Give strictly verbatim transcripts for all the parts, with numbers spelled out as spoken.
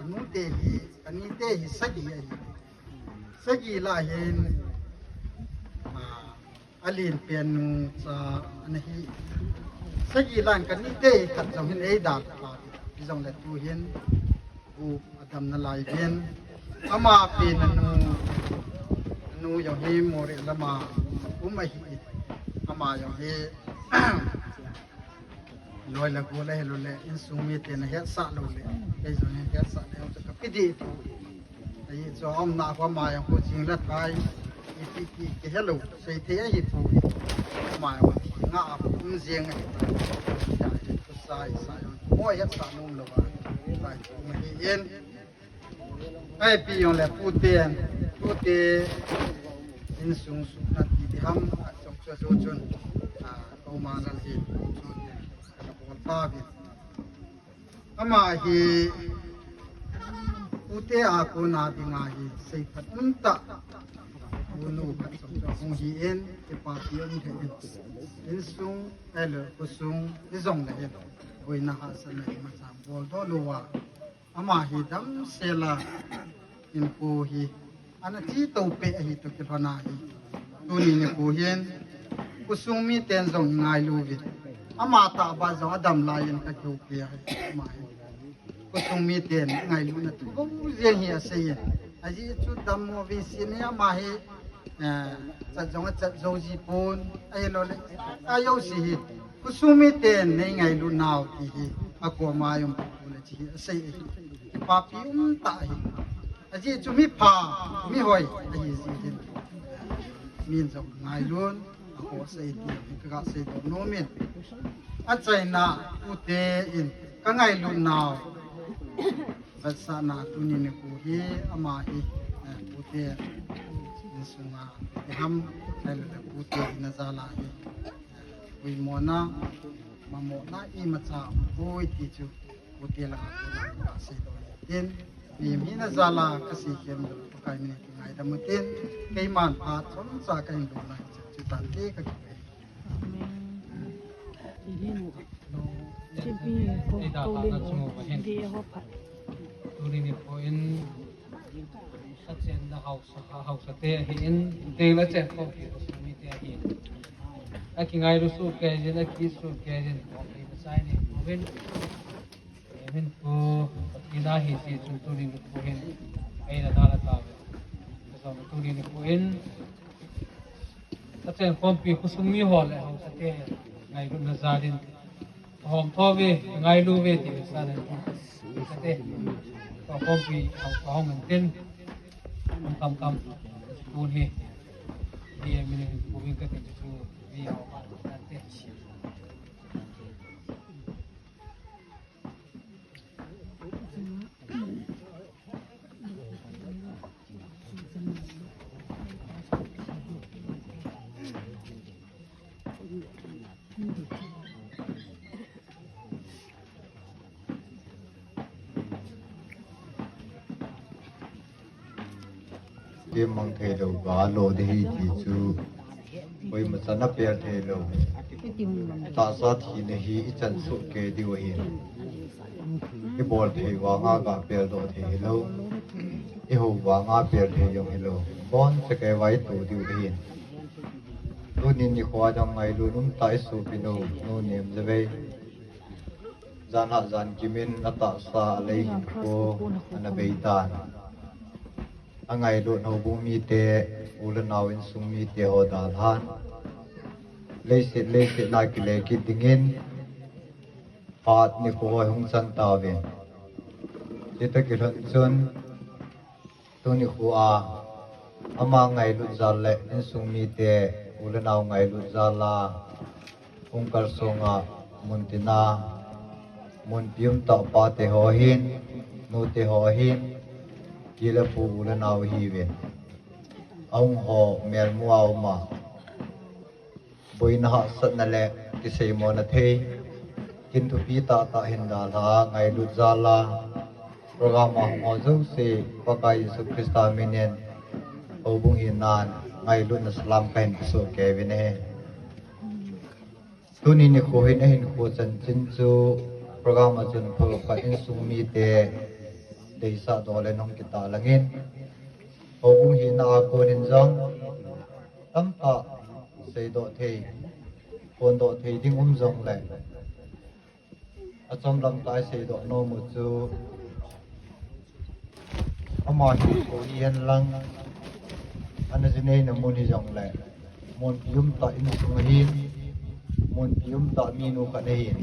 Nute hi, kanite hi sagi ahi. Sagi lah hin, ah, alen pen nu cha ana hi. Sagi lah hin kanite hi khat jong hin eidalha. Hijongle tu hin, u adam nalai hin. Ama pen nu, nu jong hi Moreh lama um ahi. Ama jong hi loi le gol ahilou le, insung miten ahetsah lou le, kei jong ahetsah le, chu kapi deh poi. Ahi chu aumna khu ama jong khu jing le thai, ipi ti kihelou, seithei ahipoi. Ama jong khu thi nga a um jeng ahi. Tua hi khu sa, sa jong mo ahetsah nom lou a, sa hi um ahi in. Ahi pi jongle pute, pute insung sukna ti diham, a chong chu chu chun, a, ko ma lal hi, chu ti, ka bol ta bi. Ama hi pute a kona dinga hi seiphat umtah. Unu khat chong chu hung hi in, kipapi um thei in. Insung, ahilou, khosung, ijongle hin. Boina hahsatna imacha bol doh lou a. Ama hi damsel a hinkho hi ana chetou peh ahi toh kilhon ahi. Tuni nikho hin khosung miten jong ingailu uvin. Ama tahbeh jong adam lai in kakihoupi ahi. Ama hi khosung miten ingailuna thu bou jeng hi asei in. Ajeh chu dammo veisin hi ama hi, eh, chat jong achat jou ji pon. Ahilou le, a jouse hi khosung miten neingailu nau ti hi akoma jong pu le chi hi asei ahi. Papi umtah ahi. Ajeh chu mipha, mihoi ahi jeh hin. Min jong ngailun, akhohsah e ti hi kaga seidoh nom in. Achaina pute in kangailut nau vetsahna tuni nikho hi ama hi, eh, pute insunga, iham, ahilou le pute in ajal a hi, eh, puimona, mamona imacha umpoi ti chu pute langa kona kaseidoh in tin, mihem hina jal a kasei khem lou, Pakai min in kingaidam utin, keiman phat chomcha kahin lona hiche chu tante kakipah e. Amen. Amen. Chibi ko ko le di ho phat. Tuni nikho in, achenna haosa, haosa te ahin, teng le chen khompi khosung mite ahin. Akingailu sohkei jin, akisoh kei jin, khompi masa in, khompi in. Amen. Ko, Pathen a hi ti chun tuni nikho hin, eina dalha tauve. Kasang tuni nikho hin, achen khompi khosung mi ho le haosa te ngailutna jal in, ahom thou ve, ngailu ve ti vetsahna, haosa te, ko khompi haosa hung in tin, hung tam tam, tun hi, hi amin in, uvin kati chu, vi ho, te. Kei mang thei lou, ga lo ding ahi ti chu, koima chan a pel thei lou. Tahsa thina hi ichan soh kei diu ahi. Ibol thei vanga ga pel doh thei hilou. Ihou vanga pel thei jong hilou. Boncha kei vai to diu ahi. Tuni nikho a jong ngailut umtah isopi nu, Nu Nemjavei. Jan hat jan kimin atahsa alei hinkho ana bei tan. Angailut houbung mite, u le nao insung mite ho dalhan. Leiset, leiset a kile kit dingin. Phat nikho hung chan tauvin. Chutoh kilhon chun. Tuni nikho a, ama ngailut jal le insung mite, u le nao ngailut jal a, hung kalsong a, mun tina, munpi umtah pate ho ahin, nute ho ahin, pi le pu u le nao ahiuvin. Ahung ho melmu a um a. Boina hahsatna le kiseimona thei, kin thupi tahtah hin dalha a, ngailut jal a, program a hung ho jouse, Pakai Jesu Christa min in, houbung hinan, ngailutna salam kahin pesoh kei uvin ahi. Tuni nikho hin ahinkho chanchin chu, program a chun phabep khat insung mite, Deisah doh le nung kitah langin, houbung hina a konin jong tamtah seidoh thei, phondoh thei ding um jongle, achom lamkai seidoh nom u chu, ama hi koi hihen lang, ana jineina mun hijongle, munpi umtah insung ahin, munpi umtah minu khat ahin.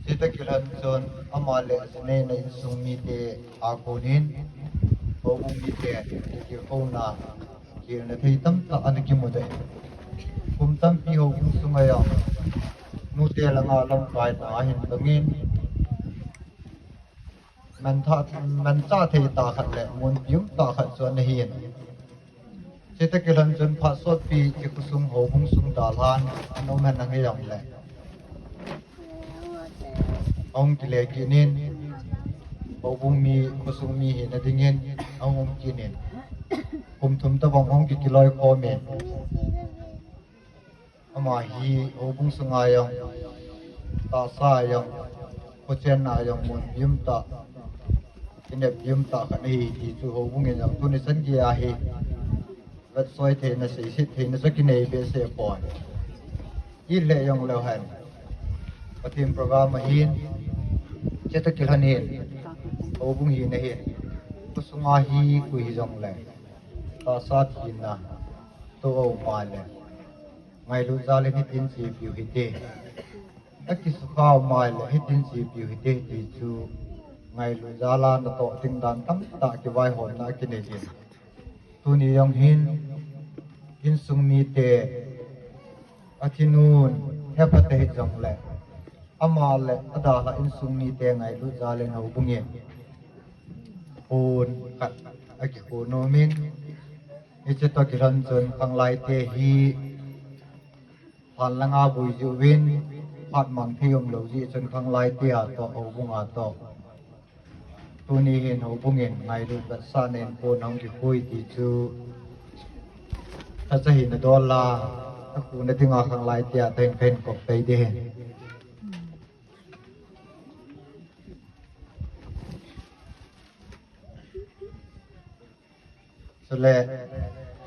Chutoh kilhon chun ama le ajineina insung mite a konin, houbung mite kikhouna, kihilna thei tamtah ana kimu deh. Kum tampi houbung sunga jong nute langa lamkaina ahin bangin, manthah, manchah thei tah khat le munpi umtah khat chu ana hin. Chutoh kilhon chun phat sotpi i khosung houbung sung dalhan ana um hen lang hijongle, ahung kile kit in, houbung mi, khosung mi hina dingin ahung um kit in, kum thum tobang ahung kikiloi khomin, ama hi houbung sunga jong, tahsa a jong, khochenna a jong munpi umtah, kineppi umtah khat ahi ti chu houbung in jong tuni chan geiya hi vetsoi theina, seiset theina chu kinei behseh poi. Ijat le jongleu hen, Pathen program ahin, chutoh kilhon hin, houbung hina hin, khosunga hi koi hijongle, tahsa thina toh aum a le, ngailut jal in hitin chepiu hite, akisukha um a le hitin chepiu hite ti chu, ngailut jal a natoh ding dan tamtah kivaihomna akinei in. Tuni jong hin, insung mite, athinun hepha tahih jongle, ama le adalhah insung mite ngailut jal in houbung in phon khat akikho nomin, hiche toh kilhon chun khanglai te hi lhan langa boi jiuvin, phat mang thei umlou jeh chun khanglai te a toh, houbung a toh, tuni hin houbung in ngailut vetsahna in phon ahung kikhoi ti chu, lhacha hina dol a, akhouna dinga khanglai te a tah in kahin kop pai ding ahi. Chule,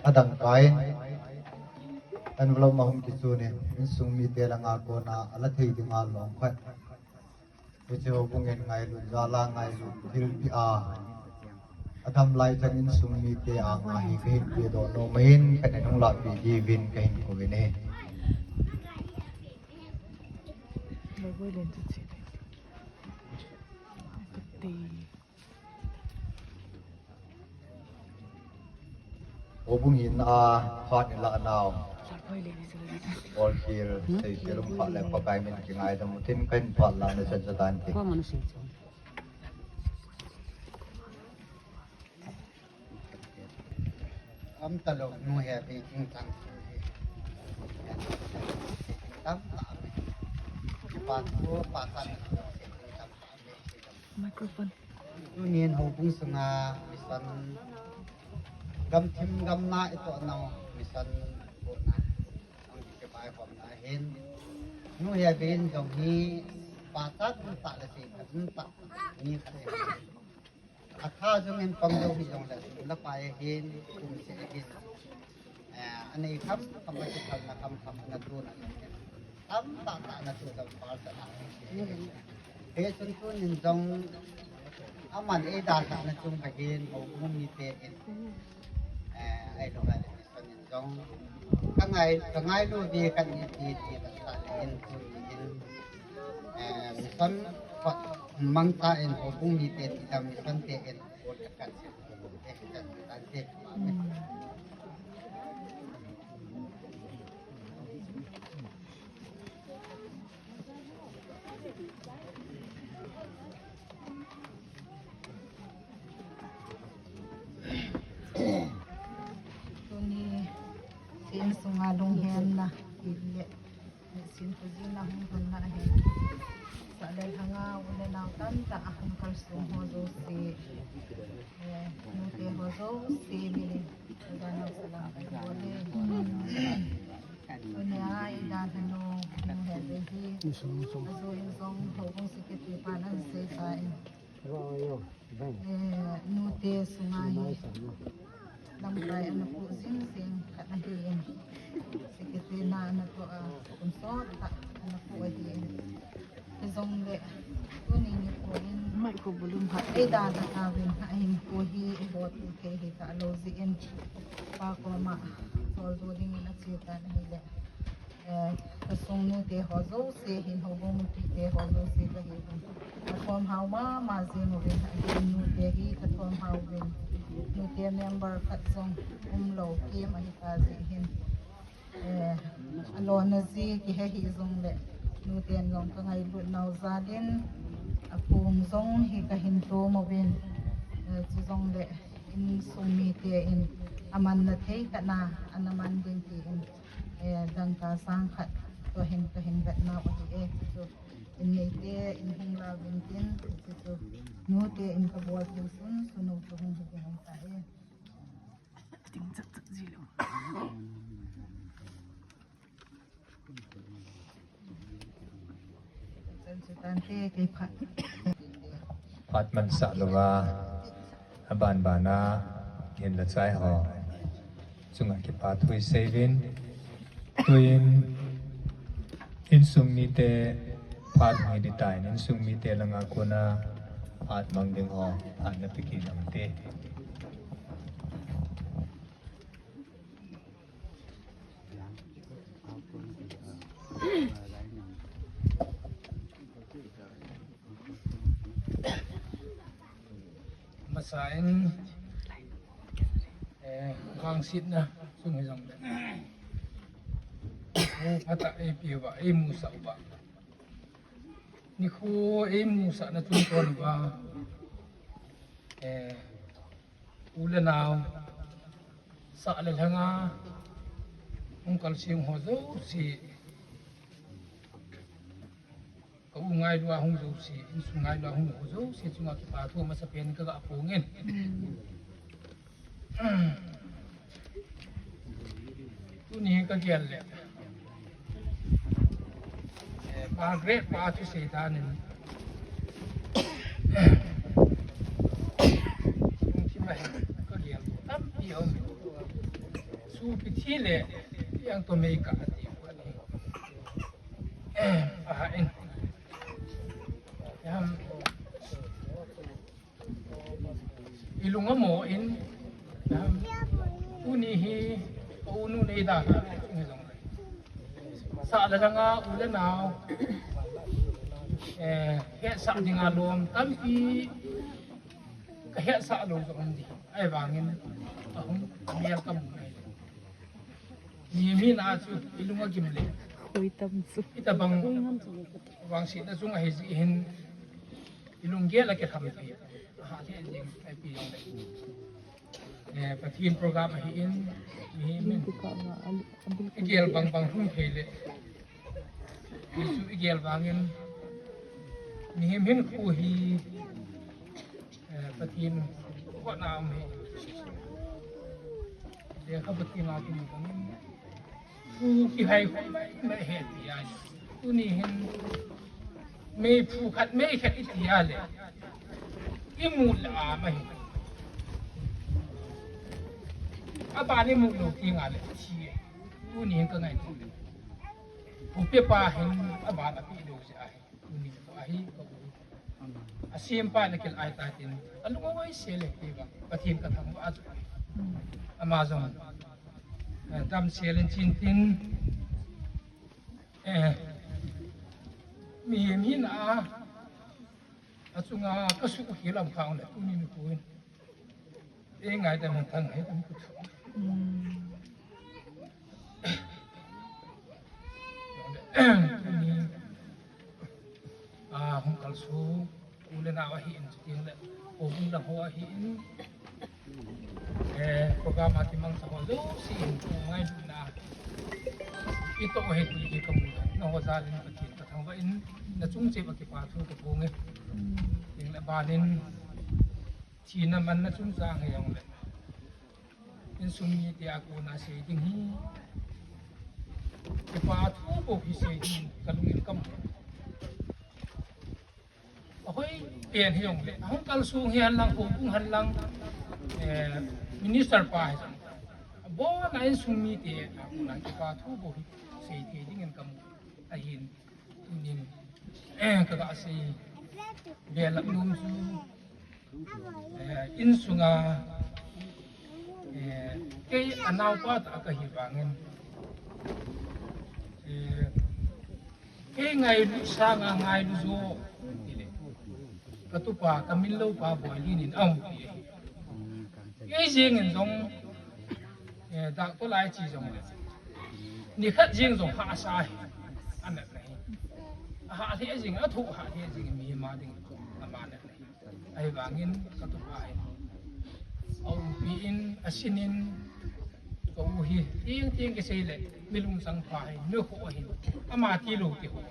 adangka in, envelope ma hung kichun in, insung mite langa kona ala thei dinga long khat, hiche houbung in ngailut jal a, ngailut thilpeh a, adam lai chan insung mite anga hi kahin pedoh nom ahin, kahin hung lahpeh diuvin kahin kouvin ahi. Houbung hina a phat ilah nau, bolkhel, seikhel um phat le Pakai min kingaidam utin, kahin phat lahna chan chan tante. Umtalou, nu he, bei ching chang. Tam ta. Kipa thu, pa ta. Microphone. Tunin houbung sunga mission, gamthim gamna itoh nau mission kona, ang kipai khom na hin, nu he, bei in jong hi, pa ta, ta le si, ta, ta, ni ta. Atha jong in pang jou hijongle, sum le pai ahin, kum seh ahin, eh, anei kham kham, akiphalna kham kham, ana tuna tamtah tah ana tu jong pasal a. Hichun tunin jong aman eidalhahna chung kahin, houbung mite in, eh, ahilou le mission in jong, ka ngai, ka ngailu ve, ka ni ti ti ta ta in tunin, eh, mission khat mangcha in, houbung mite ti ta mission te in, Tuni, insung a lunghenna, ile. Sin pu jin a hung hun na hi. Sa le hanga u le nau tamtah a hung kalsong ho jouse. Eh, nute ho jouse ni le. Ida nau salam pu bole. Tunia ida hanu nu he le hi. Ajo in jong houbung secretary pa nan sei sa in. Eh, nute sunga hi lamkai ana pu jing jing khat ahi in. Secretary na ana pu a, kum sot ta ana pu ahi in. Hijongle tuni nikho in mai ko bulum ha ei da da ta vin ha hin ko hi ei bol thei hi ta lo jeh in. Pa koma choldo ding in ache tan ahile. Eh, ka sung nute ho jouse hin, houbung nute ho jouse ka hi hin. Ka thom hao mama jing uvin, ahin nute hi ka thom hao uvin. Nute member khat jong umlou kim ahi ta jeh hin. Eh, alona ji kihe hi jongle, nuten jong ka ngailut nau jal in, aphung jong hi ka hin thom uvin. Eh, chujongle insung mite in amanna thei khat na, ana man ding ti in. Eh, dangka sang khat, tua hin, tua hin vet nau ahi e, chu chu. In neite, in hung la vin tin, chu chu. Nute in ka bol thei sun, sunu chu hung hi ding ahi ta e. Ting chak chak ji lo. Chan chu tante, kei phat. Phat mansah louva, aban ban a, hin la chai ho chunga kipa thu i sei uvin. Tuin, insung mite phat mang ding tan, insung mite langa kona phat mang ding ho, phat na pe kit uvin te. Masa in, eh, vangsetna sung hi jongle, o, phatah ei pe uva, ei musah uva. Nikho ei musahna chung kon uva, eh, u le nao, sah le lhanga hung kalsong ho jouse, ka u ngailua hung jouse, insung ngailua hung ho jouse chunga kipa thu amasapen ka ga phong in. Tuni ka gel le, eh, Margaret pa thusei dan in, lungthim a hin ka gel tampi um. Sopi thi le, yang to mei ka ati u ani. Eh, aha in. Yam. I lung amo in, um, tuni hi, ka u nu nei da ha, sah le lhanga u le nao, eh, hetsah dinga lom tampi, ka hetsah lou jong um di, ahivangin, ahung, mial ka mu nai. Ni mi na chu, i lung agim le. Khoi tam chu. Itabang, vangsetna chung ahi jeh hin, i lunggel a kilham thei. Aha, thei jing, ahi pi jong le. Eh, Pathen program ahi in, mihem in. Bil tu ka nga, a bil, a bil. I gel bang bang hung thei le. Jesu i gel vangin, mihem hinkho hi, eh, Pathen kotna um hi. Lekhabu thot a kimu bangin, phu kihai khom mai mai ahi ti ahi. Tuni hin, mei phu khat mei khat i ti a le, i mu le a ma hi. Aban i mu lou teng a le, a thi e. Tuni hin ka ngai ti le. Upi pa hin aban a pe lou jeh ahi. Tuni pa hi ka u. A sempa na kil ai ta tin. A lung oi se le ti ba. Pathen ka thangvah a chu. Ama jong, eh, damsel in chin tin. Eh, mihem hina a, achunga ka sukhel lam khang le tuni nikho in. Ei ngaidam hen thang hei tam kut. Hmm. Tuni, ah, hung kalsong, u le nao ahi in, chuteng le, houbung lang ho ahi in. Eh, program a kimangcha ho jouse in, ngailutna i toh u ahi ti hi ka mu. Nangho jal in Pathen ka thangvah in, na chung cheh uva kipa thu ka phong e. Chuteng le aban in, thina manna chungchang hi jong le, insung mite a kona sei ding hi, kipa thu bou hi sei ding ka lung in ka mu. Pen hi jong le, hung kal sung hi henlang, hung kung henlang, eh, minister pa hi jong. Abon a insung mite, a kona kipa thu bou hi, sei thei dingin kamu ahin, tunin, eh, kaga sei, belap nom chu, eh, insunga, eh, kei anaopa tah kahi vangin, eh, kei ngailu sanga ngailu jo, tile. Katupa, kaminlo pa Boilin in aumpi ahi. Kei jengin jong, eh, doctor lai chi jong le. Nikhat jeng jong hahsa ahi. Anat nahi. Ahah lheh jeng, athu hah lheh jeng, mihem a ding. Ama nat nahi. Ahivangin katupa hi. Aumpi in, asin in, ka u hi, tieng tieng kisei le, mi lungchang pa hi, mi kho ahin. Ama tilou kikho,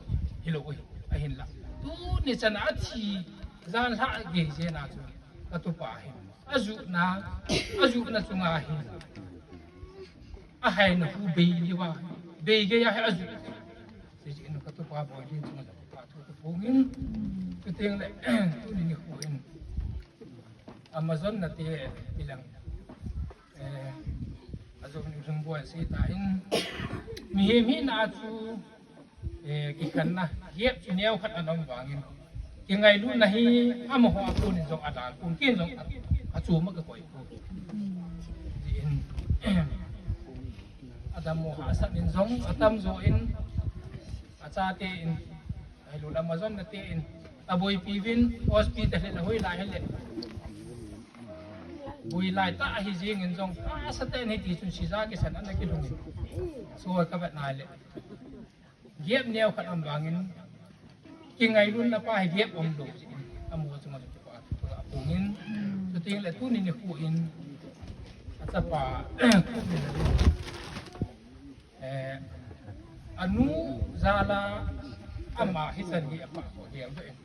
hilou ahi, ahinla. Tuni chan a athi, jan lhah gei jeng a chu, katupa hi. Ajuhna, ajuhna chunga hi. Ahaina hu bei liuva, bei gei a hi ajuh. Chuche in katupa Boilin chunga le, pa thu kaphongin. Chuteng le, tuni nikho in. Amazon nate, tilang. Eh, ajong ni jong boi sei tan. Mihem hina chu, eh, kikhenna, gep chu neo khat ana um vangin. Kingailutna hi, amaho a konin jong adalpon, ken jong a, achom a kakoi pon. Tin, adammo hahsat in jong, atamjo in, achate in, Ahilou le Amazon nate in, aboipi uvin, hospital hile, hoilai hile. Hoilai tah ahi jengin jong, asa tah in hiti chun sija kisan ana kilhungin. So, kavet na le. Gep neo khat um vangin, kingailutna pa hi gep umlou jin. Amaho chunga kipa thu kaphongin. Chuteng le tuni nikho in, achapa, Eh, anu jal a ama hichan hi apha ko gel doh in.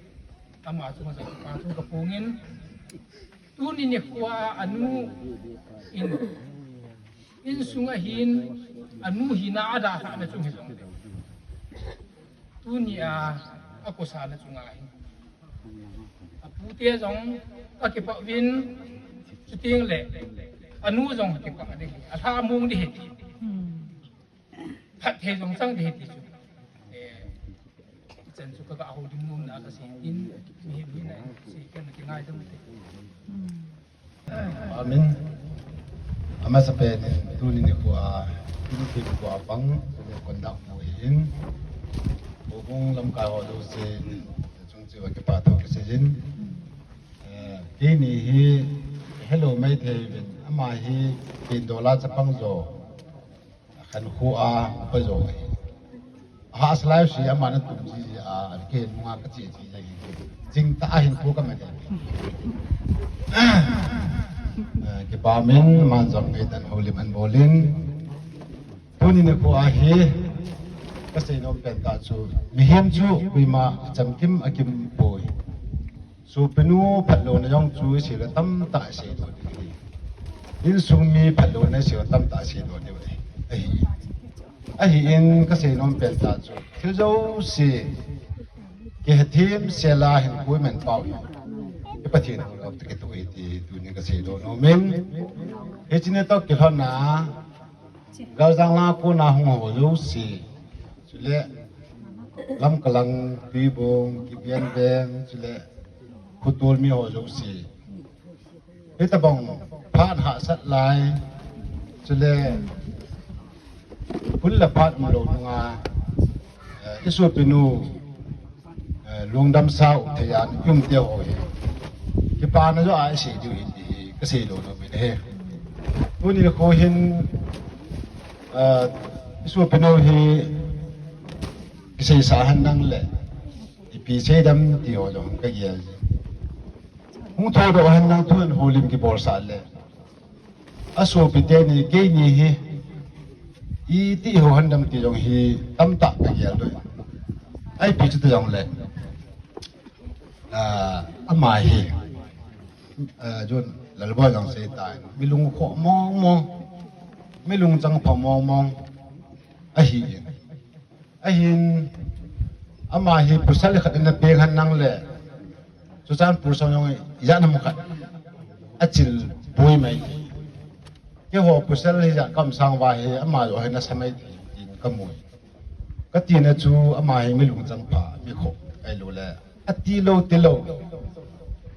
Ama chunga jong kipa thu kaphongin. Tuni nikho a anu in, insunga hin anu hina adalhahna chung hi jong. Tuni a, akosana chunga hi. Apute jong, akipah uvin, chuteng le, anu jong akipah ding hi, alhamong ding hi ti. Phatthei jong chang ding hi ti chu. Eh, chan chu kaga houlim nom na kasei in, mihem hina, sei ken kingaidam te. Amen. Amasapen in tuni nikho a, tuni nikho a pang, tuni conduct mo hin. Houbung lamkai ho jouse, chung cheh uva kipa thu kasei in. Eh, keini hi, hello mai thei uvin, ama hi, pen dola chapang jo. Akhankho a, upa jo ahi. Ahahsa lai u si, ama natum jiji a, kihen nunga kache jiji ahi. Jing tah a hinkho kaman e. Eh, kipa umin, aman jong ngaidan houlim ahin bol in. Tuni nikho a hi, kasei nom pen tah chu, mihem chu, koima chamkim akim poi. Sopinu phatlouna jong chu isei le tamtah isei doh ding ahi. Insung mi phatlouna isei le tamtah isei doh ding ahi. Ahi. Ahin kasei nom pen tah chu. Thil jouse. Kihethem sela hinkho iman pau hi. I Pathen hung lou toh kitoh ahi ti tuni kasei doh nom in. Hiche ni toh kilhon a. Galjang lang a kona hung ho jouse. Chule Lamka lang, Tuibong, Kibian Veng, chule Khutol mi ho jouse. Hitabang phat hahsat lai, chule hun le phat umlou nunga, eh, isopinu, eh, lungdam sa um thei a i um te ho hi. Kipana joh a isei diu ahi ti hi kasei lou nom in ahi. Tuni nikho hin, eh, isopinu hi Kisei sa hen lang le, ipi sei dem ti ho jong kagel e. Hung thoudoh hen lang thu hin houlim kibol sah le. Asopi teni keini hi, iti ho hen dem ti jong hi tamtah kagel doh. Ipi chu ti jong le. Ah, ama hi, ah, John Lalboi jong sei tai. Mi lungkhoh mong mong. Mi lungchang pha mong mong. Ahi. Ahin, ama hi pasal khat in apeng hen lang le, Churachandpur sung jong ijat ham khat achil poi mai. Keiho pasal hijat kaum sang uva hi ama jong hi nasa mai thei tin kamu. Katina chu ama hi mi lungchang pha, mi khoh, ahilouleh ati lou, ti lou,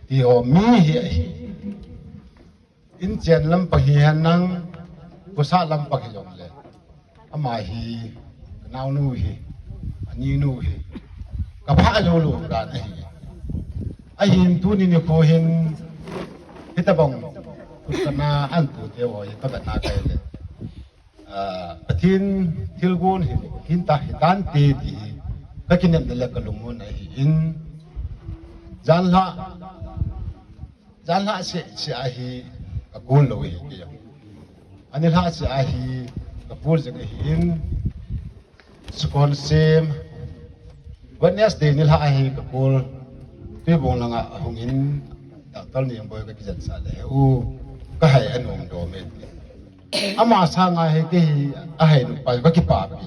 ti ho mi hi ahi. Inchen lam pang hihen lang, khosah lam pang hijongle, ama hi kanaonu hi, aninu hi, kapha jou lou dan ahi. Ahin tuni nikho hin, hitobang, kana antu te ho hi kavetna kahi le. Ah, Pathen thilgon hi, hinta hitante ti hi, kakinepna le kalungmonna ahin, janhi, janhi seh seh a hi kakol lou ahi kei. Anilhah seh a hi kakol jing ahin, Sukon sem, Wednesday nilhah a hi kakol, Tuibong langa ahungin, Doctor Niangboi kakijensah le, u, kahai anom dom e. Ama sanga hi kei hi ahai nupa kakipapi.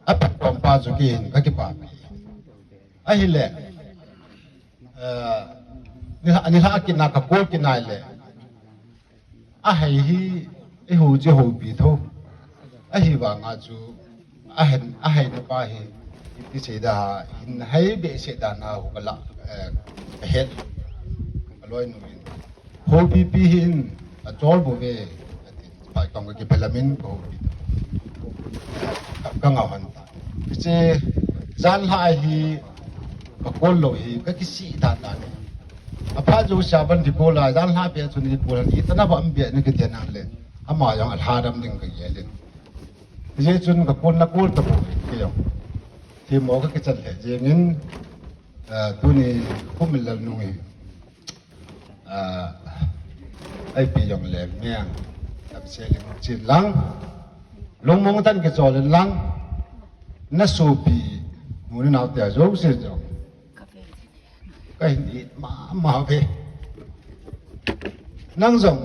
Aphatkhompa chu kei hin kakipapi. Ahile, eh, nilhah, nilhah kit na kakol kit nai le, ahai hi, eiho chu houpi tho. Ahivanga chu, ahin, ahai nupa hi, iti seida, hin hai behseh dan a hu kala, eh, kahet, kaloinu in. Houpipi hin, achol bouve, ati, pai kong kakiphelam in, kahoupi. Ka, kangah hon. Hiche, janhi hi, kakol lou hi, kakisih dan dan. Aphat jousea ban dikol a, janhi beh chun dikol a, itana ba am beh ni kiti nang le. Ama jong alhadam ding kagel in. Hijeh chun kakol na kol tapoi, kei jong. Themmo kakichan lheh jengin, ah, tuni Khupminlal nu hi. Ah, ipi jongle meng, tamsel in chin lang, lungmong tah in kichol in lang, nasopi, nu le nao te jouse jong kahin it mama uve. Nang jong,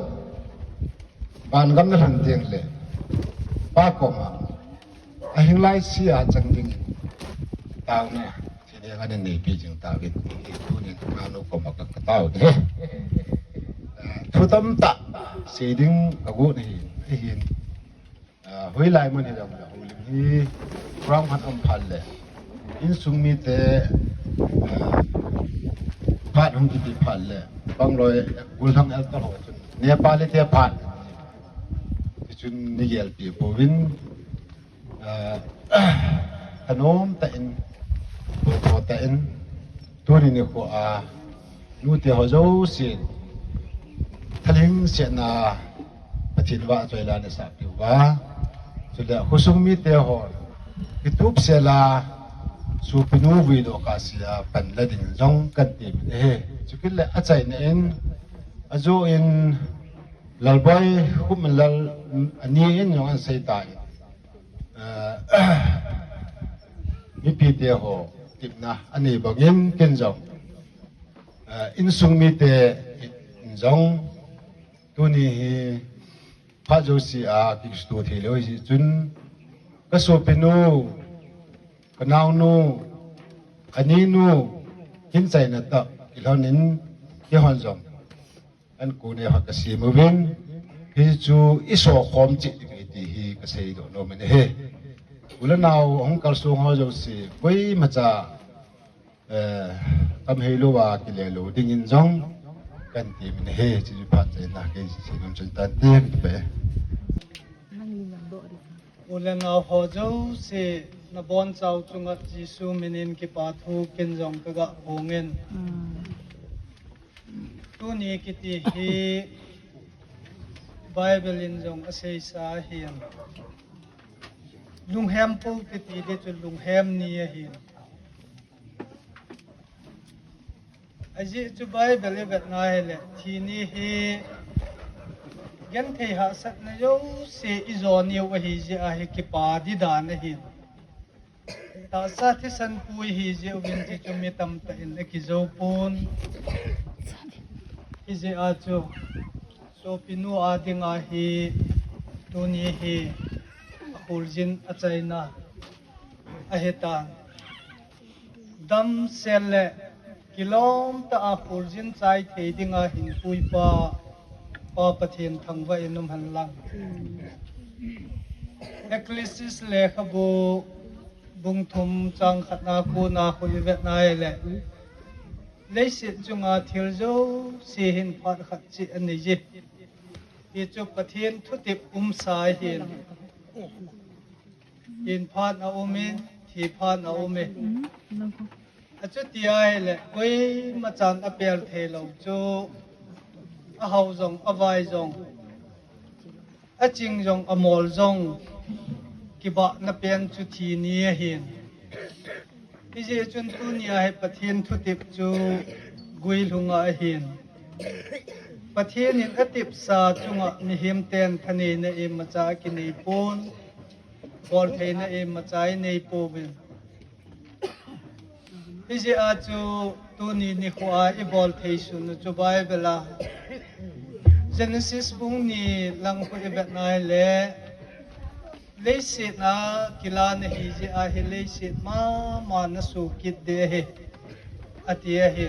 van gam nalhun teng le, Pa koma, ahing lai sea chang dingin, taona, thilheng ana neipi jing tauvin, tunin nanu koma ka, katao uve. Ah, thu tamtah sei ding kagot ahi, ahin. Ah, hoilai mun hijongle, houlim hi program khat um phat le, insung mite, ah, phat hung kiti phat le, bangloi, gollhang eltol ho chun, Nepali te phat, tichun neigelpi pouvin, ah, thanom tah in, popo tah in, tuni nikho a, nute ho jousen, thalheng setna, Pathen vahchoila nasahpeh uva. Chule, khosung mite ho, kitupsel a, sopinu vuidoh kahsea, panla ding jong kahin temin ahi. Chukit le achaina in, ajo in, Lalboi, Khupminlal, ani in jong ahin sei tan. Ah, mipite ho, tipna, anei bangin, ken jong. Ah, insung mite, in jong. Tuni hi, phat jousea, kisto thei lou hijeh chun. Kasopinu, kanaonu, aninu, kin chaina tah, kilhonin, kihon jong. An kone ho kasem uvin, hichu isokhom cheh ding ahi ti hi kaseidoh nom in ahi. U le nao hung kalsong ho jouse, koimacha, eh, tamhei louva kile lou dingin jong kahin temin ahi, hiche phat chaina kei seinom chun tante kati pe. U le nao ho jouse, nabonchau chunga Jesu minin kipa thu ken jong kaga phongin. Tuni kiti hi Bible in jong aseisa ahin. Lunghem pou kiti di chu lunghem ni ahin. Ajeh chu Bible ivet na hile, thi ni hi genthei hahsatna jouse ijo niu ahi jeh a hi kipa di dan ahin. Tahsa thisan pu ihi jeh uvin ti chu mi tamtah in akijou pon. Hijeh a chu sopinu a dinga hi tuni hi akholjin achaina ahitan. Damsel le Kilom tah a purjin chai thei dinga hin puipa Pa Pathen thangvah in um hen lang. Ecclesiastes lekhabu bung thum chang khatna kona khu i vetna ahile, leiset chunga thil jouse hin phat khat cheh anei e. Hichu Pathen thutep umsa ahin. Hin phat a um in, thi phat a um e. Achuti ahile, koima chan apel thei lou chu, ahao jong, avai jong, aching jong, amol jong, kibahna pen chu thi ni ahin. Hijeh chun tunia hi Pathen thutep chu guilhunga ahin. Pathen in atepsa chunga mihem ten thaneina imacha akinei pon, boltheina imacha inei pouvin. Hijeh a chu tuni nikho a i bolthei sun u chu Bible a Genesis bung ni lang khu i vetna ahile, leiset a kila nahi jeh ahi, leiset mama nasoh kit ding ahi, ati ahi.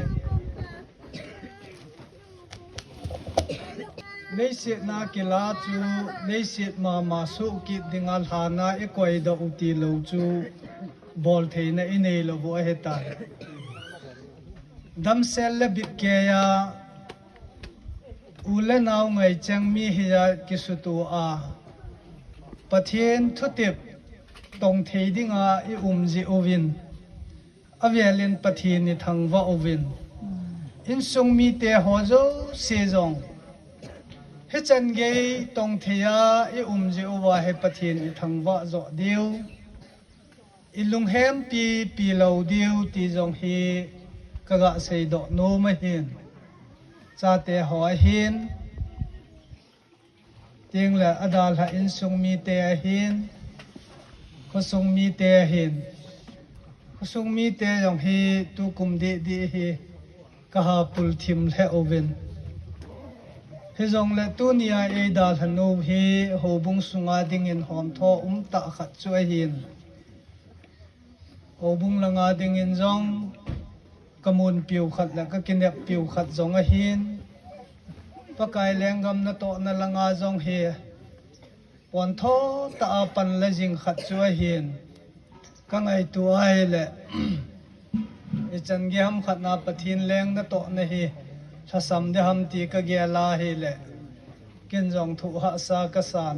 Leiset a kila chu, leiset mama soh kit dinga lhan a i koidoh u tilou chu, boltheina inei lou u ahitai. Damsel le bitkei a, u le nao ngaicheng mi hi a kisuto a, Pathen thutep tong thei dinga i um jeh uvin, avel in Pathen i thangvah uvin, insung mite ho jouse jong hichan gei tong thei a i um jeh uva hi Pathen i thangvah joh diu, i lunghempi pi lou diu ti jong hi ka ga seidoh nom ahin. Chate ho ahin, tengle adalhah insung mite ahin, khosung mite ahin. Khosung mite jong hi tukum deh deh hi ka ha pul thim lheh uvin. Hijongle tunia eidalhanu hi houbung sunga dingin homtho umtah khat chu ahin. Houbung langa dingin jong ka munpiu khat le ka kineppiu khat jong ahin. Pakai lenggam natohna langa jong hi pontho tah a panla jing khat chu ahin. Ka ngaito ahile, ichan gei ham khat na Pathen leng natohna hi lhasam ding ham ti ka gel ahile, ken jong thoh hahsa ka san.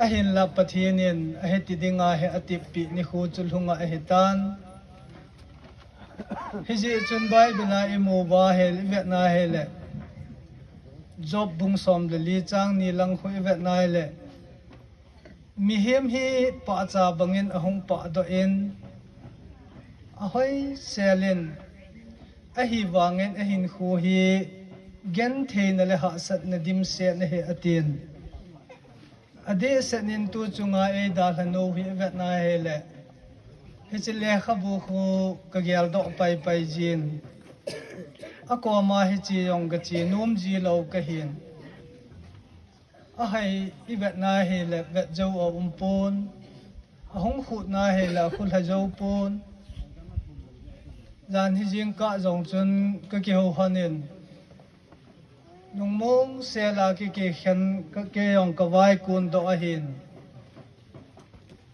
Ahinla Pathen in ahiti dinga hi ateppeh nikho chu lhunga ahitan. Hijeh chun Bible a i mu uva ahile, i vetna ahile, Job bung som le li chang ni lang khu i vetna ahile, mihem hi pahcha bangin ahung pahdoh in, ahoisel in, ahivangin ahinkho hi gentheina le hahsatna dimset ahi atin. Adehset in tu chunga eidalhanu hi i vetna ahile, hiche lekhabu khu ka geldoh paipai jin. Akoma hiche jong ka che nom ji lou kahin. Ahai i vetna ahile vetjou aumpon. Ahung khutna ahile akhu lhajou pon. Jan hi jingkah jong chun ka kihou lhon in, lungmong sel a kikikhen ka, kei jong ka vaikon doh ahin.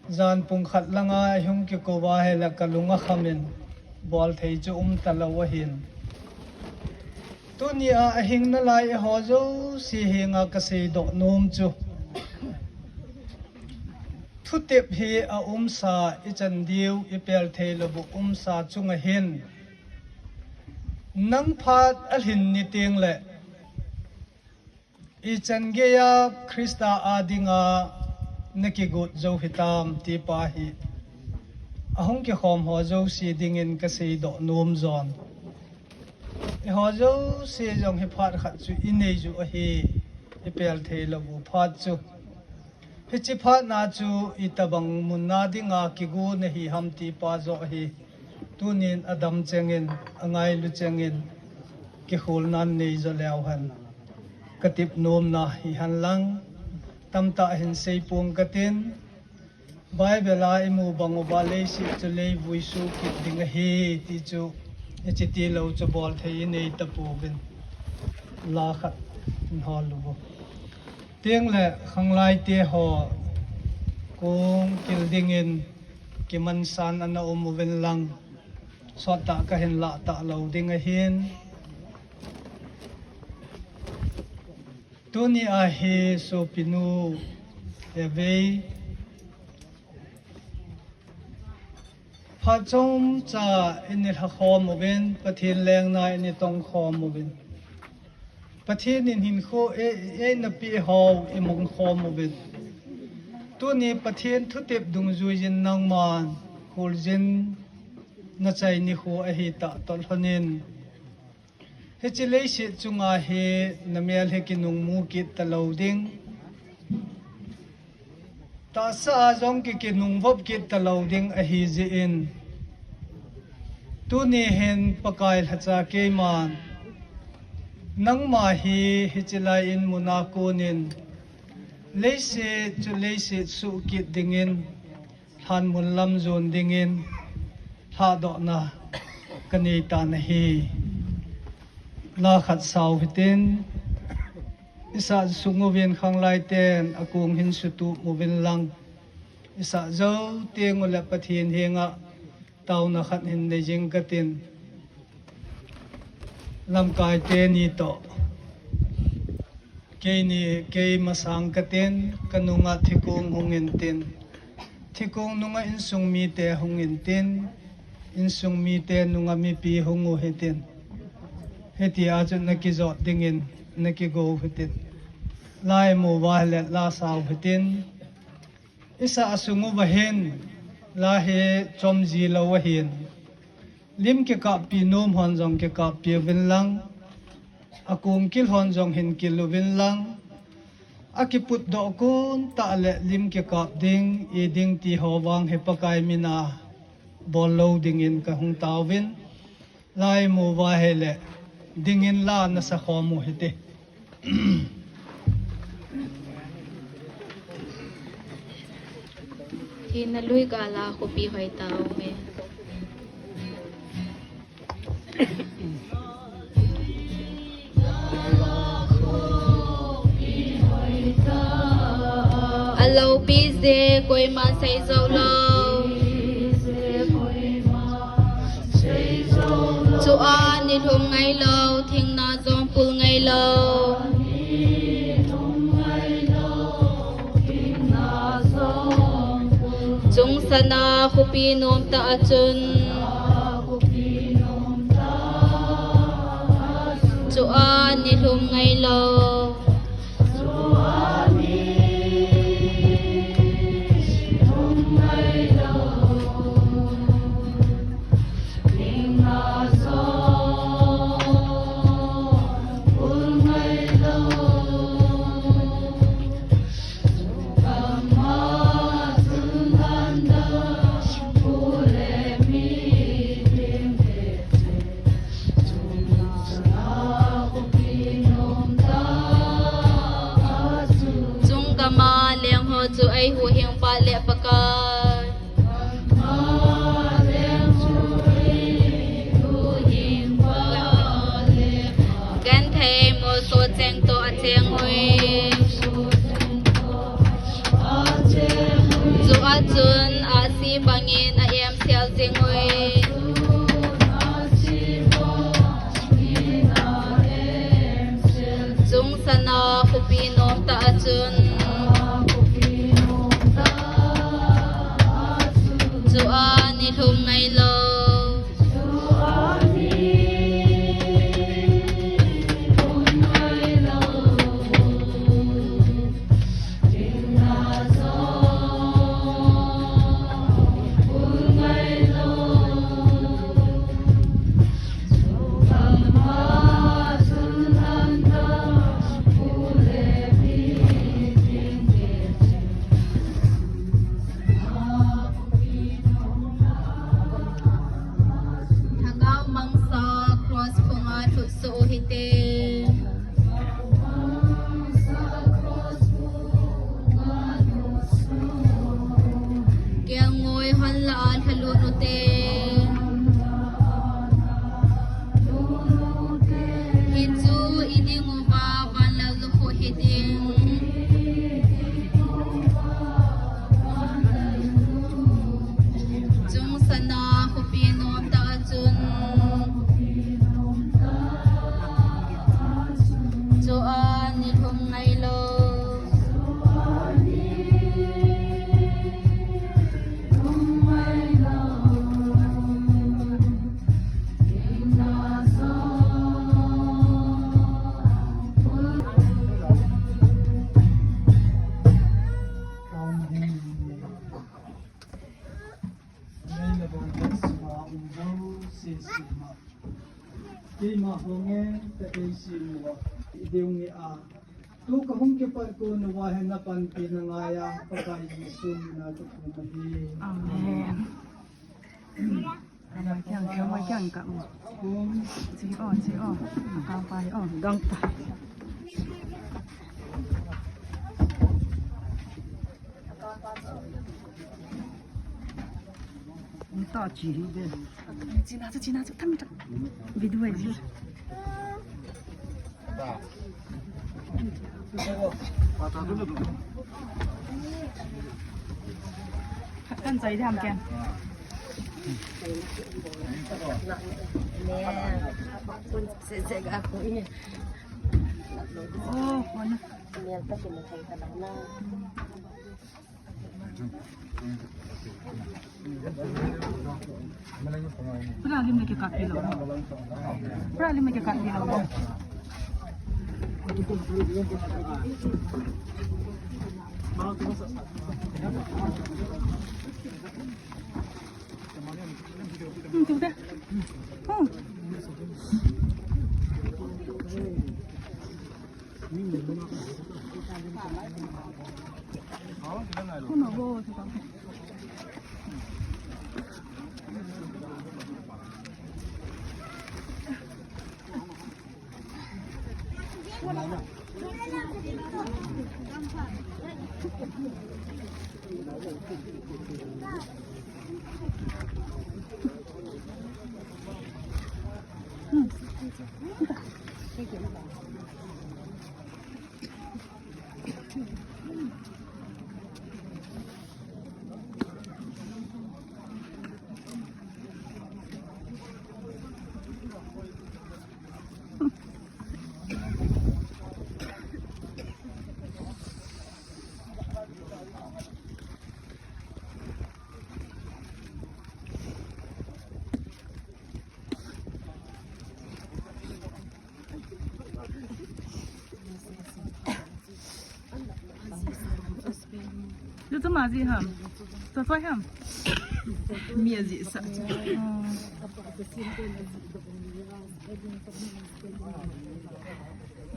Jan pung khat langa ihung kikou ahile ka lung akham in, bolthei chu umtalou ahin. Tunia ahing nalai eiho jouse henga ka seidoh nom chu, thutep hi aumsa, ichan diu ipel theilouvu umsa chunga hin, nang phat alhin ni tengle, ichan geiya Christa a dinga nakigot jou hitam ti pa hi ahung kikhom ho jouse dingin ka seidoh nom jon. Eiho jouse jong hi phat khat chu inei ju ahi, ipel theilouvu phat chu. Hiche phatna chu itobang munna dinga kigo nahi ham ti pa joh hi tunin adam chengin, angailu chengin, kikholna nei jo leu hen katep nomna hihen lang, tamtah hin seipong katin, Bible a imu bang uva leiset chu leivui soh kit ding ahi ti chu Hiche tilou chu bol thei inei tapouvin. La khat in hol uvo. Tengle khanglai te ho kong kil dingin kimansan ana um uvin lang. Sot tah kahin lah talou ding ahin. Tuni ahi sopinu Evei. Phat chomcha in ilha khom uvin, Pathen lengna in itong khom uvin. Pathen in hinkho e, eina peh hou imong khom uvin. Tuni Pathen thutep dungjuiyin nangman, kholjin nachai nikho ahitah toh lhonin. Hiche leiset chunga hi namel hi kinungmu kit talou ding. Tahsa a jong ki, kinungvop kit talou ding ahi jeh in. Tuni hin Pakai lhacha keiman. Nangma hi hiche lai in muna konin. Leiset chu leiset suh kit dingin. Lhanmun lam jon dingin lhadohna kanei tan ahi. La khat sao hitin, isah sung uvin khanglai ten akong hin sutup uvin lang. Isah jou teng uleh Pathen henga taona khat hin nei jing katin. Lamkai teni toh. Keini, kei masang katin, kanunga thikong hung intin. Thikong nunga insung mite hung intin. Insung mite nunga mipi hung u hitin. Hitia chu nakijot dingin, nakigou hitin. La imu uva ahile la sao hitin. Isah sung uva hin, la hi chomji lou ahin. Lim kikappi nom hon jong kikappi uvin lang. Akong kil hon jong hin kil uvin lang. Akiputdoh kon tah le lim kikap ding, i ding ti ho vang hi Pakai mina bol lou dingin kahung taovin. La imu uva ahile, dingin la nasa khom u hite. Hinna lui gala khopi hoi taume. Alopi je koima sei jou lou. Chua nilhum ngai lou, thingna jong pul ngai lou. Chungsan a khopi nom tah a chun. Chua nilhum ngai lou. Chung gam a leng ho chu eihuhhing pa le Pakai. Genthei molso cheng toh acheng uve. Chua chun ahsi bangin a-emsel jing uve. Chungsan a khopi nom tah a chun. Chua nilhum ngai lou. Chu ani lhum ngai lo. Keima hong e, ta ei simu a, i deu nge a. Tu ka hung kipat ko na wa hen na panpi na ngai a, Pakai Jesu mina ka thum ahi. Amen. Kiang, kiang, kiang ka u. Chi o, chi o. Ka pa o, gang pa. Nta chi hi de. China chu, China chu, tham tham. Video ai ji. Kan chai tham kian. Oh, kona. Pura lim na ke kat pilo. Pura lim na ke kat pilo. Hmm, tu dah. Hmm. Lu chu ma ji ham. Sa sa ham. Mi a ji sa. Oh.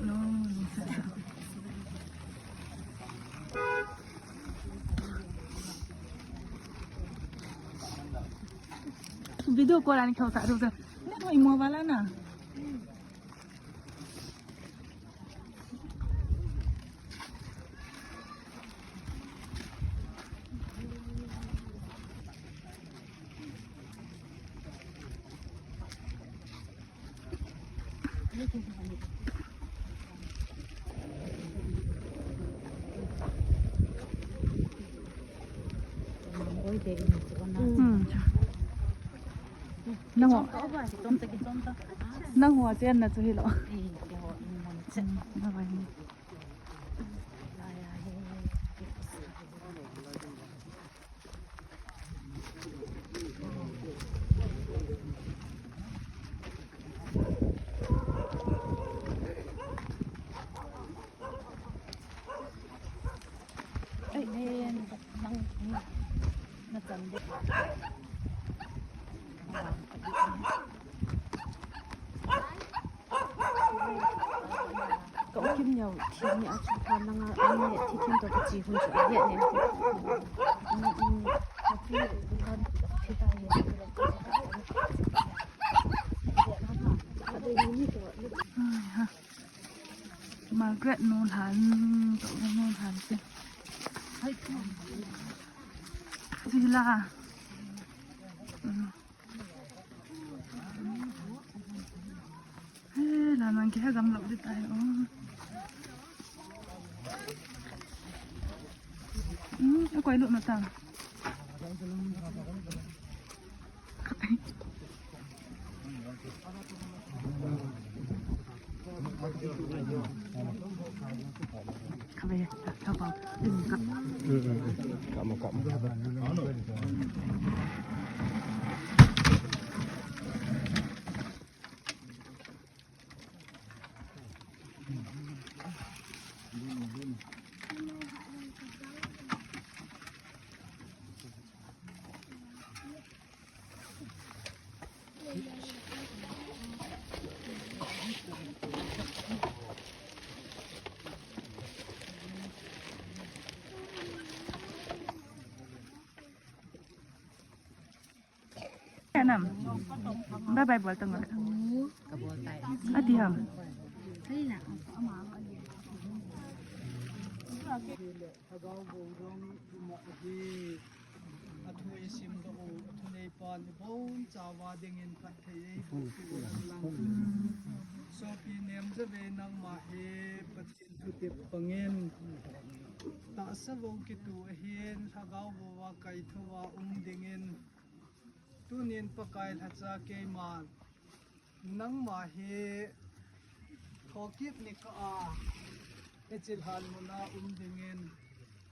No, no, sa sa. Video call ani khau sa du sa. Ni mo i mo wala na. Hmm. Nang ho. Nang ho chen na chu hi lo. Hmm, na vai ni. Ka u Kim neo thi ni a chu pha nanga, ani thi thim to ka chi hun chu a he ne. Ani, ani, ka thi, ka thi ta he. Ai ha. Margaret nu lhan, to nu lhan si. Hai. Sila. Mm. He, la nang ke ha gam lok di tai o. Hmm, a koi lok na ta. Kapai. Nam. Bye bye bol tang. Ati ham. Lhagao Borong tuma ahi. Athu isim doh u, athu neipan ibon chauva dingin phatthei eiboh piu hen lang. Sopi Nemjavei, nangma hi Pathen thutep pangin tahsa vou kitu ahin, lhagao vou a kaithou a um dingin tunin Pakai lhacha keiman nangma hi thokit nikah a hiche lhan muna um dingin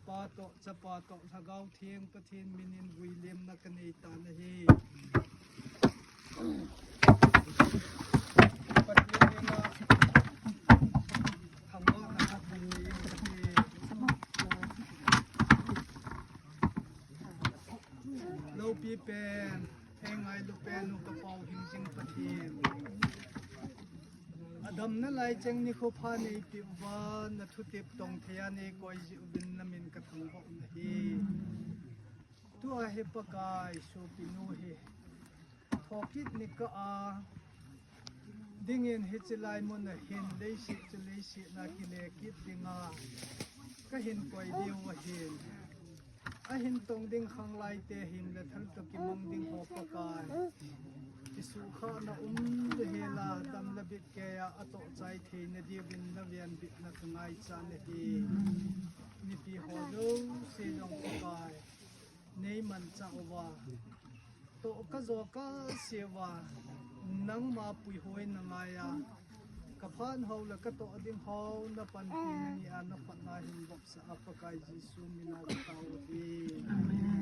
Pa toh, Chapa toh, Lhagao Theng Pathen minin vuilemna kanei tan ahi. Pathen mina thangvahna khat kanei in ahi. Loupi pen, hengailu pen u ka Pau hingjing Pathen. Adamna lai cheng nikho pha neipeh uva, nathutep tong thei a neikoi jeh uvin namin kathangvah u ahi. Tua hi Pakai, sopinu hi thokit nikah a dingin hiche lai muna hin leiset chu leiset na kile kit dinga kahin koi diu ahin. Ahin tong ding khanglai te, him le thal toh kimang ding ho Pakai, kisuhkhahna um dehel a, tam le bit keiya atoh chai theina diuvin navenbitna kangaichan ahi. Mipi ho jouse jong Pakai, neimanchah uva, toh kajo kase uva, nangma puihoina ngaiya, kaphat hou le katoh ding hou napanpina nia nakhutna hin vopsah a Pakai Jesu mina katao u ahi.